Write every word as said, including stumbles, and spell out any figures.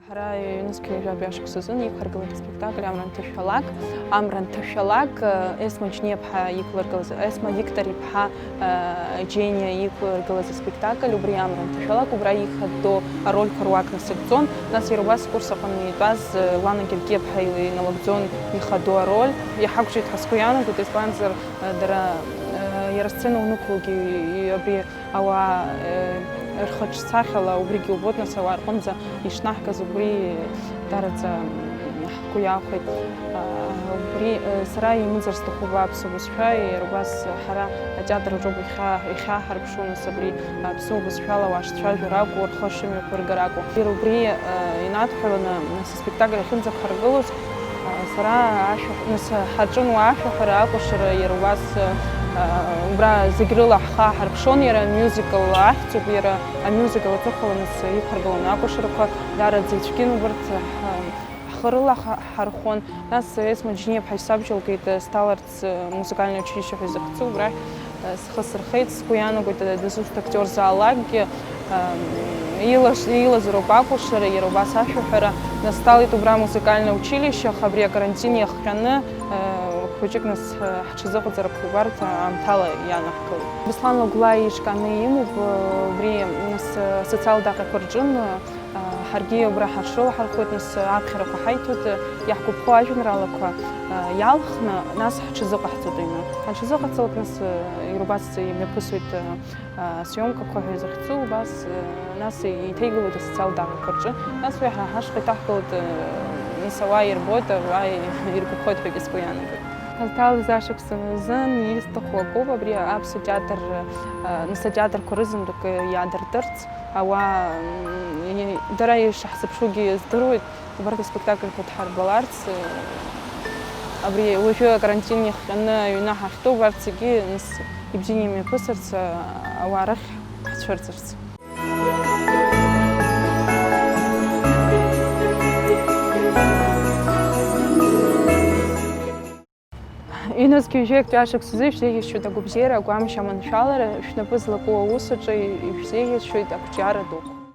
Ҳара ҩнызқьи жәаба шықәсазын иқәҳаргылеит аспектакль Амра анҭашәалак. Амра анҭашәалак, Есма Џьениаԥҳа иқәлыргылаз, Есма Виктор иԥҳа, Џьениа иқәлыргылаз аспектакль, убри Амра анҭашәалак, убра ихадоу арольқәа руак насыгӡон. Нас иара убас акурс аҟны итәаз, Лана Гергиаԥҳа иналыгӡон ихадоу ароль. Иҳақәҿиеит ҳәа сгәы иаанагоит, избанзар, дара, иара асцена унықәлогьы, абри ауаа, рхаҿсахьала убригьы убоит, нас ауаа рҟынӡа ишнаҳгаз убри дараӡа ҳгәы иахәеит. Убри, сара имыӡыр сҭахуп аԥсуа бызшәа, иара убас ҳара атеатр аҿоуп иахьа-, иахьаҳарԥшу, нас абри аԥсуа бызшәала ауаа шцәажәара акәу, рхы шымҩаԥыргара акәу. Иара убри, инадҳәаланы, нас аспектакль ахьынӡаҳаргылоз, сара ашәа, нас ҳаҿын уа ашәаҳәара, акәашара, иара убас, убра зегь рыла ҳхы аҳарԥшон, иара мюзикл ахьӡуп, иара амюзикл аҵыхәала нас иқәҳаргылон акәашарақәа, даараӡа ицәгьан убарҭ, ҳхы рыла ҳархон. Нас Есма Џьениаԥҳа исабжьалгеит, сҭаларц музыкальное училище ҳәа изыхьӡу, убрахь схы сырхеит, сгәы иаанагоит, дызусҭ актиор заалакгьы, илаз-, илазароуп акәашара, иара убас ашәаҳәара. Нас сҭалеит убра амузыкальное училище, аха абри акарантин иахҟьаны, хәыҷык нас ҳҽазыҟаҵарақәа убарҭ аамҭала ианаҳкылеит. Беслан Лагәлаиа ишканы имоуп, убри нас асоциалтә даҟьақәа рҿын, ҳаргьы убра ҳаҽрылаҳархәоит, нас аԥхьарақәа ҳаиҭоит, иаҳгәаԥхо ажәеинраалақәа иалхны, нас ҳҽазыҟаҳҵоит аҩны. Ҳаҽазыҟаҵалак, нас ирубац имҩаԥысуеит асиомкақәа ҳәа изыхьӡу, убас, нас еиҭеигылоит асоциалтә даҟьақәа рҿы. Нас уи ҳа ҳашҟа иҭаҳгылоит, нас ауаа ирбоит, ауаа иргәаԥхоит ҳәагьы сгәы иаанагоит. Ҳазҭалаз ашықәсан азын исҭаху акоуп, абри аԥсуа театр, нас атеатрқәа рызынтәык иаадыртырц, ауаа, м, и-, дара ишаҳзыԥшугьы здыруеит, убарҭ аспектакльқәа дҳарбаларц, абри уажәы акарантин иахҟьаны аҩны ҳахьтәоу, убарҭ зегьы, нас, ибзианы имҩаԥысырц, ауаа рахь ҳцәырҵырц. Ҩнызқьи жәеи актәи ашықәс азы ишәзеиӷьасшьоит агәабзиара, агәамшәа, аманшәалара, шәнапы злаку аус аҿы ишәзеиӷьасшьоит ақәҿиара дуқәа.